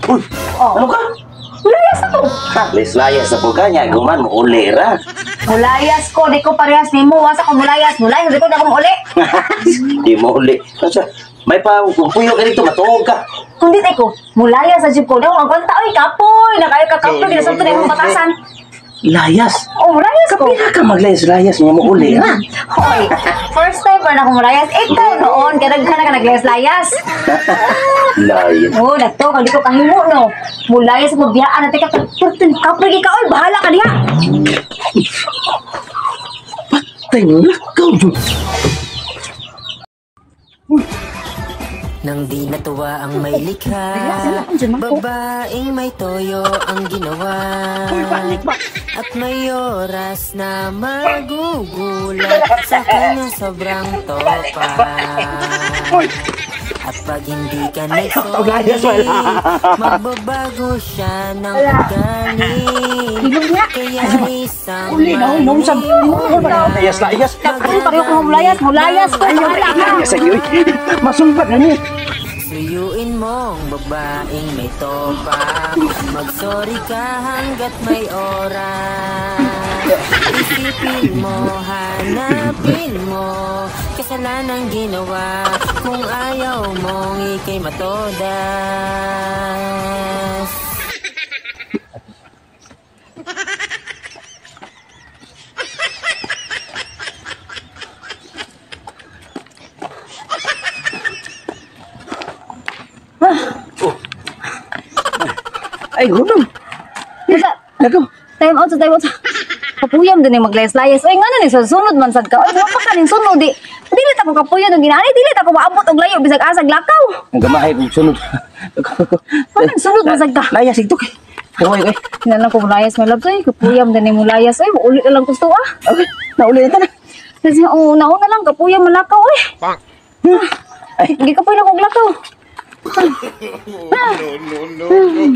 Uy, Oh. ano ka? Mulayas ako. Layas na po ka niya. Guman mo uli ra. Mulayas ko, di ko parehas nimo. Wasa ko mulayas. Mulayas, di ko na ako uli. Di mo uli. Kasi, may pa, kung puyo ka dito, matuog ka. Kung di ko, mulayas sa jeep ko. Daw, ang kwanta, oy, kapoy. Nakayo ka kapoy, ginasulto na imong batasan. Layas. Oh, mulayas ko. Kapila ka maglayas-layas niya mo uli ra. Hoy, first time pa na ako mulayas. Ikaw noon, kadaghan na ka naglayas-layas. Layas. Oh, nagto, kag di ko kahimo, no. Mulayas mo, biyaan na tika. Kapoy ka, oy, bahala ka diha. Patay mo, lakaw dyan. Nang di natuwa ang may likha, babaeng may toyo ang ginawa. At may oras na magugulat sa kanyang sobrang topa. At pag hindi ka nagsorry, magbabago siya ng ugali. Kaya isang Uli na, uy, nausap. Layas, layas. Ay, pareho ko mulayas, mulayas ko, bahala ka. Layas sa inyo. Masumbat na niya. Suyuin mong babaeng may topa. Magsorry ka hanggat may oras. Isipin mo, hanapin mo kasalanang ginawa. Kung ayaw mong ika'y matodas. Ay, gutom. Basta, Lakaw. time out sa time out sa. Kapuyam din yung maglayas-layas. Oy, nga na ni sa sunod man sad ka. Oy, wa pa ka ning sunod di. Dili ta ko kapuyan og ginaani, dili ta ko maabot og layo bisag asag lakaw. Ang gamahay kong sunod. Ano sunod man sad ka? Layas ito kay. Kaway kay. Hinalang ko mulayas my love. Oy, kapuyam din yung mulayas. Oy, uli na lang gusto ah. Okay, nauli na ta na. Kasi oo, nauna lang kapuyam malakaw oy. Ay, Hindi kapuy na kog lakaw. No, no, no, no.